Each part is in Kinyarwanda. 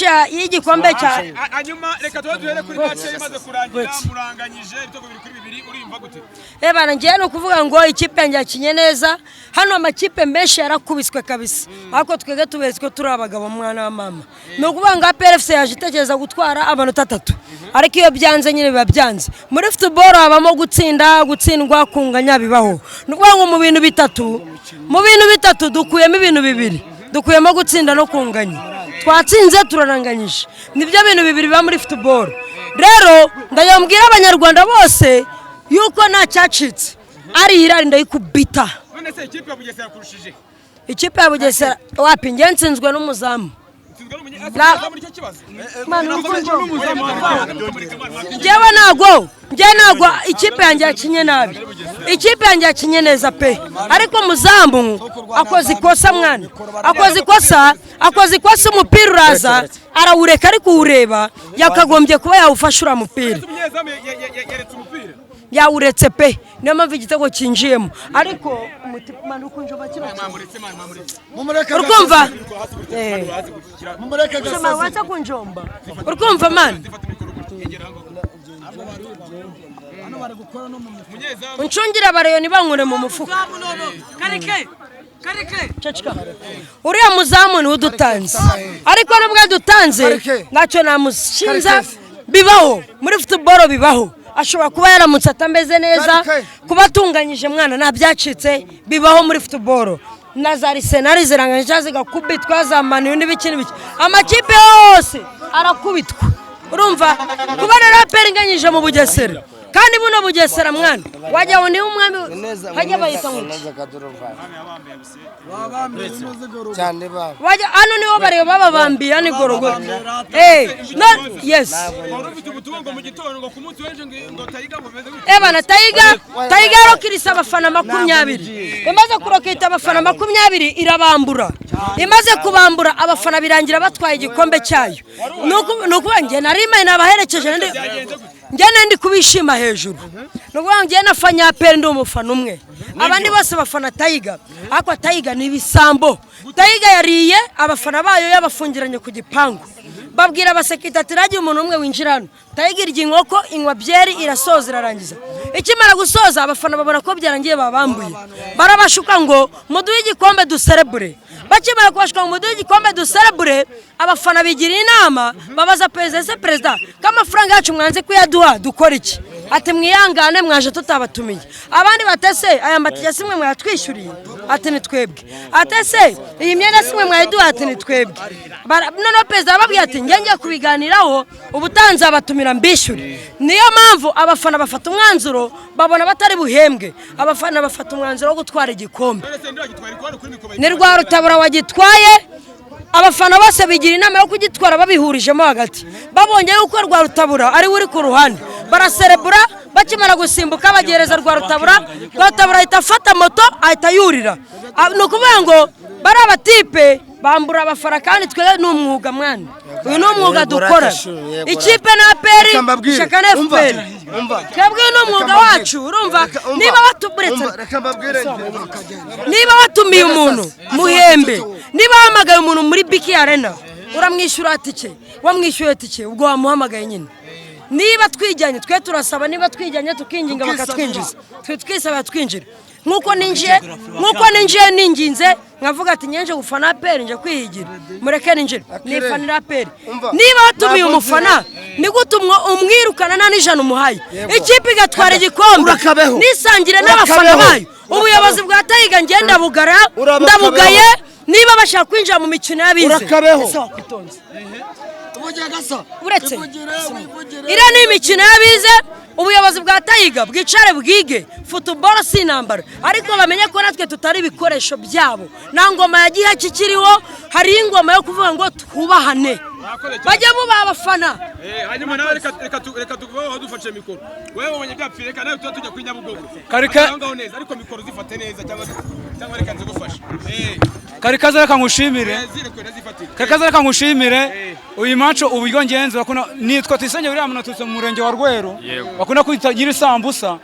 match y'igikombe cya Hanyuma reka tuba duhere kuri match imaze kurangira. Wait. Muranganyije ibitego 2-2, urimva gute? Ebana, ngewe ni ukuvuga ngo ikipe yanjye yakinye neza. Hano amakipe menshi yarakubiswe kabisa, ariko twebwe tuberetse ko turi abagabo, mwana wa mama. Ni ukuvuga ngo APR FC yaje itekereza gutwara amanota 3, ariko iyo byanze nyine biba byanze. Muri football habamo gutsinda, gutsindwa, kunganya, bibaho. Ni ukuvuga ngo mu bintu bitatu dukuyemo ibintu bibiri: dukuyemo gutsinda no kunganya. Twatsinze, turaranganyije, nibyo bintu bibiri biba muri football. Rero ndayambwira Abanyarwanda bose yuko nta cyacitse, ari Hilal ndayikubita. None se ikipe ya Bugesera yakurushije? Ikipe ya Bugesera wapi, njye nsinzwe n'umuzamu. Utsinzwe Na- n'umunyezamu, nicyo kibazo. Mwana, njyewe ntago ikipe yanjye yakinye nabi, ikipe yanjye yakinye neza pe, ariko muzamu akoze ikosa, mwana, akoze ikosa, umupira uraza arawureka, ariko uwureba yakagombye kuba yawufasha uriya mupira. Umunyezamu yeretse umupira. Yawuretse pe, niyo mpamvu igitego cyinjiyemo, ariko umutima ukunjoma kino kintu. Mwamuretse, man, mwamuretse. Mumureke. Urumva? Mumureke. Soma. Gasazi. Waza kunjomba, urumva man? Zifata mikoro gutya, yegera aho ngaho. Hano bari gukora no mu mifuka. Umunyezamu. Uncungire abareyo ntibankure mu mufuka. Ceceka. Uriya muzamu niwe udutanze, ariko nubwo yadutanze Kareke. ntacyo namushinza. Kareke. Bibaho muri football, bibaho. Ashobora kuba yaramutse atameze neza. Kareke. Kuba atunganyije, mwana, nta byacitse, bibaho muri football. Na za Arsenal ziranganyije cyangwa zigakubitwa, za Man U n'ibiki n'ibiki, amakipe yose arakubitwa. Urumva, kuba rero APR inganyije mu Bugesera, kandi buno Bugesera, mwana, wajya ngo niwe umwami hajya bayita ngo iki? Babambiye imizigo. Cyane baba. Wajya hano niho bareba bababambiye, hano igorogoro, no, yes. Wari ufite ubutumwa ngo mu gitondo, ngo ku munsi w'ejo, ngo Tiger ngo bimeze gute? Ebana, Tiger yarokirise abafana 20. Imaze kurokita abafana 20, irabambura. Imaze kubambura abafana, birangira batwaye igikombe cyayo. Ni ukuvuga njye nari mpaye nabaherekeje, njye nari ndi kubishima hejuru. Ni ukuvuga ngo njye nafanye APR, ndi umufana umwe, abandi bose bafana Tiger, ariko Tiger ni ibisambo. Tiger yariye abafana bayo, yabafungiranye ku gipangu, babwira abasekirite ati ragiye umuntu umwe winjira hano. Tiger irya inkoko, inywa byeri, irasoza, irarangiza. Ikimara gusoza, abafana babona ko byarangiye, babambuye, barabashuka ngo muduhe igikombe duserebure. Bakimara kubashuka ngo muduhe igikombe duserebure, abafana bigira inama, babaza perezida: "Ese perezida, ko amafaranga yacu mwanze kuyaduha, dukora iki?" Ati: "Mwihangane, mwaje tutabatumiye." Abandi batese: "Aya matike si mwe mwayatwishyuriye?" Ati: "Ni twebwe." Atese: "Iyi myenda si mwe mwayiduha?" Ati: "Ni twebwe." Noneho perezida arababwira ati: "Njye ngiye kubiganiraho, ubutaha nzabatumira mbishyure." Niyo mpamvu abafana bafata umwanzuro, babona batari buhembwe, abafana bafata umwanzuro wo gutwara igikombe. None se ndagitwara ikora kuri mikoro? Ni Rwarutabura wagitwaye. Abafana bose bigira inama yo kugitwara babihurijemo hagati. Babonye yuko Rwarutabura ari we uri ku ruhande, baraserebura. Bakimara gusimbuka, bagereza Rwarutabura. Rwarutabura ahita afata moto, ahita yurira. Ni ukuvuga ngo bari abatipe bambura abafana, kandi twe ni umwuga, mwana, uyu ni umwuga dukora. Ikipe na APR, Reka mbabwire. ishyaka na Umva, FPR, umva. twebwe uyu ni umwuga wacu, urumva? Umva. Niba watuburetse Umva, reka mbabwire njye. Niba watumiye umuntu, muhembe. Niba wahamagaye umuntu muri BK Arena, uramwishyura tike. Wamwishyuye tike, ubwo wamuhamagaye nyine. Niba twijyanye, twe turasaba, niba twijyanye tukinginga bakatwinjiza, twe twisaba twinjira, nk'uko ninjiye ninginze, nkavuga ati nyenje gufana APR, nje kwihigira, mureke ninjire nifanira APR. Umva. Niba watumiye Ntabwo umufana, ni gute umwirukana nta n'ijana umuhaye, ikipe igatwara igikombe? Urakabeho. Nisangire n'abafana Urakabeho. bayo. Ubuyobozi bwa Tiger ngenda bugara Urakabeho. ndabugaye. Niba bashaka kwinjira mu mikino y'abize. Urakabeho. Ese wakwitonze? Ivugire gasa. Uretse Ivugire, wivugire. Iriya ni imikino y'abize. Ubuyobozi bwa Tiger bwicare bwige, football si intambara, ariko bamenye ko natwe tutari ibikoresho byabo. Nta ngoma ya gihe kikiriho, hari ingoma yo kuvuga ngo twubahane, bajye bubaha abafana. Hanyuma nawe reka tuveho dufashe mikoro. Wewe wabonye byapfire, reka nawe tuba tujya kuri Nyabugogo. Karika- Aho ngaho neza, ariko mikoro zifate neza, cyangwa reka nzigufashe. Karikaze, reka nkushimire. Zirekwe nazifatire. Karikaze, reka nkushimire. Uyu maco uburyo ngenzi bakunda, nitwa Tuyisenge William, naturutse mu murenge wa Rweru, bakunda kwita Nyirisambusa.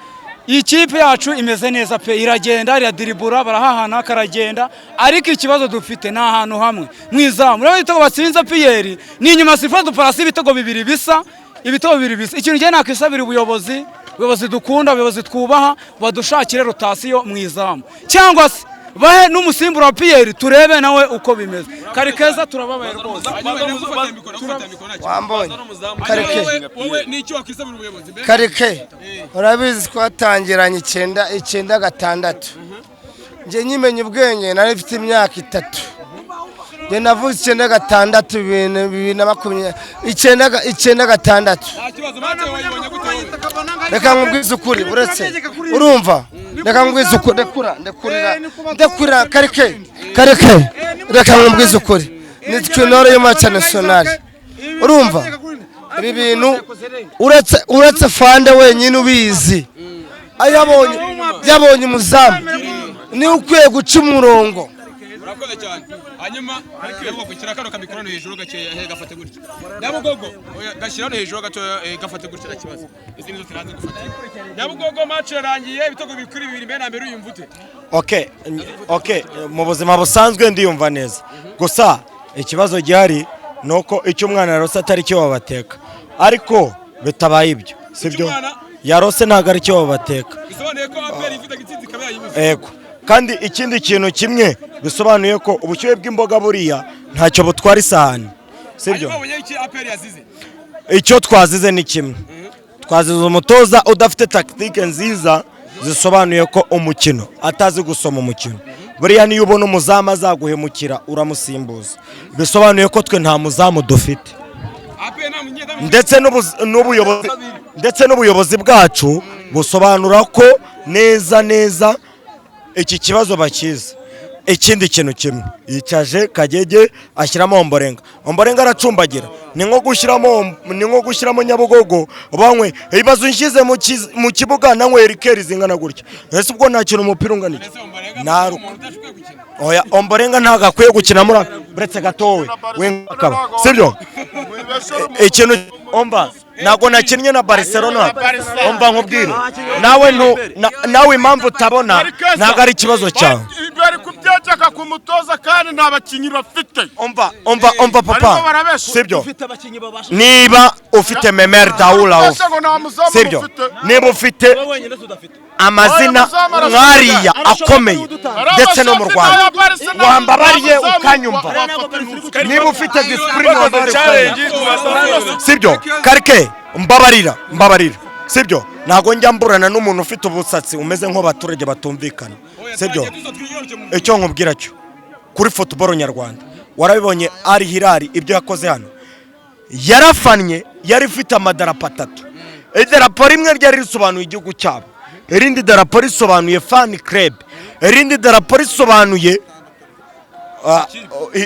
Iyi kipe yacu imeze neza pe, iragenda, iradiribura, barahahana, karagenda, ariko ikibazo dufite ni ahantu hamwe mu izamu. Urabona ibitego batsinze Pierre ni inyuma, sifa duparasi ibitego bibiri bisa, ibitego bibiri bisa. Ikintu ngiye nakwisabira ubuyobozi, ubuyobozi dukunda, ubuyobozi twubaha, badushakire rotation mu izamu, cyangwa se bahe n'umusimbura wa Pierre turebe nawe uko bimeze. Karikeza, turababaye rwose. Hanyuma ndagufata mikoro, ndagufata mikoro, nta kibazo. Wambonye. Hanyuma Kareke. wowe ni icyo wakwisabira ubuyobozi mbere? Kareke, urabizi twatangiranye 96, njye nkimenya ubwenge nari mfite imyaka 3. Njye navuze 96, 2020, 96. Nta kibazo. Match wayibonye gute wowe? Reka nkubwize ukuri, uretse urumva, reka nkubwize ukuri, ndekura, ndekurira, ndekurira. Kareke, kareke, reka nkubwize ukuri, nitwe intore y'umuco nationale. Urumva ibi bintu, uretse fande wenyine ubizi, yabonye umuzamu niwe ukwiye guca umurongo. Urakoze cyane. Hanyuma Nyabugogo, shyira kano kamikoro hano hejuru gakeya, gafate gutya. Nyabugogo, oya, gashyira hano hejuru gatoya, gafate gutya, nta kibazo, izindi zo turaza gufatira. Nyabugogo, match yarangiye ibitego 2-2. Mbere na mbere uyumva ute? Okay, mu buzima busanzwe ndiyumva neza, gusa ikibazo gihari ni uko icyo umwana yarose atari cyo babateka, ariko bitabaye ibyo sibyo. Umwana- Yarose ntabwo ari cyo babateka. Bisobanuye ko APR ifite igitsinzi ikaba yayibuze. Ego, kandi ikindi kintu kimwe bisobanuye ko ubushyuhe bw'imboga buriya ntacyo butwara isahani, sibyo? Hanyuma wabonye iki APR yazize? Icyo twazize ni kimwe, twazize umutoza udafite tactique nziza, zisobanuye ko umukino atazi gusoma umukino. Buriya niyo ubona umuzamu azaguhemukira uramusimbuza, bisobanuye ko twe nta muzamu dufite. APR nta munyezamu. Ndetse n'ubuyobozi bwacu busobanura ko neza neza iki kibazo bakizi. Ikindi kintu kimwe, yicaje Kagege ashyiramo Omborenga, Omborenga aracumbagira, ni nko gushyiramo Nyabugogo banywe ibibazo nshyize mu kibuga nanyweye liqueur zingana gutya. Ese ubwo nta kintu umupira ungana iki? Ese Omborenga Naruka. umuntu udashoboye gukina? Oya, Omborenga ntabwo akwiye gukina muri uretse gatowe we akaba sibyo. Ikintu omba, ntabwo nakinnye na Barcelona. Omba nkubwire, nawe nawe impamvu utabona ntabwo ari ikibazo cyawe. Bari kubyegeka ku mutoza kandi nta bakinnyi bafite. Omba, omba, omba Barimo papa, barabesha. sibyo? Niba ufite Memel Dao, Ese ngo nta muzamu sibyo? mufite? Niba ufite amazina nk'ariya akomeye ndetse no mu Rwanda, wambabariye ukanyumva. Niba ufite discipline, wambabariye ukanyumva, sibyo? Karike, mbabarira, mbabarira, sibyo? Ntabwo njya mburana n'umuntu ufite ubusatsi umeze nk'abaturage batumvikana, sibyo? Icyo nkubwira cyo kuri football nyarwanda, warabibonye Al Hilal ibyo yakoze hano, yarafannye, yari ifite amadarapo atatu. Idarapo rimwe ryari risobanuye igihugu cyabo, irindi darapo risobanuye fan club, irindi darapo risobanuye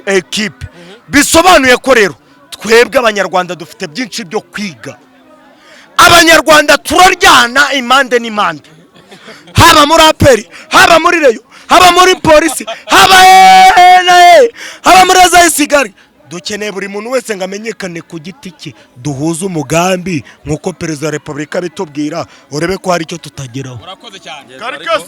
ekipe. Bisobanuye ko rero twebwe Abanyarwanda dufite byinshi byo kwiga. Abanyarwanda turaryana impande n'impande, haba muri APR, haba muri Rayon, haba muri Polisi, haba hehe na hehe, haba muri za Kigali. Dukeneye buri muntu wese ngo amenyekane ku giti cye, duhuze umugambi nk'uko Perezida wa Repubulika abitubwira, urebe ko hari icyo tutageraho. Urakoze cyane. Karikesi.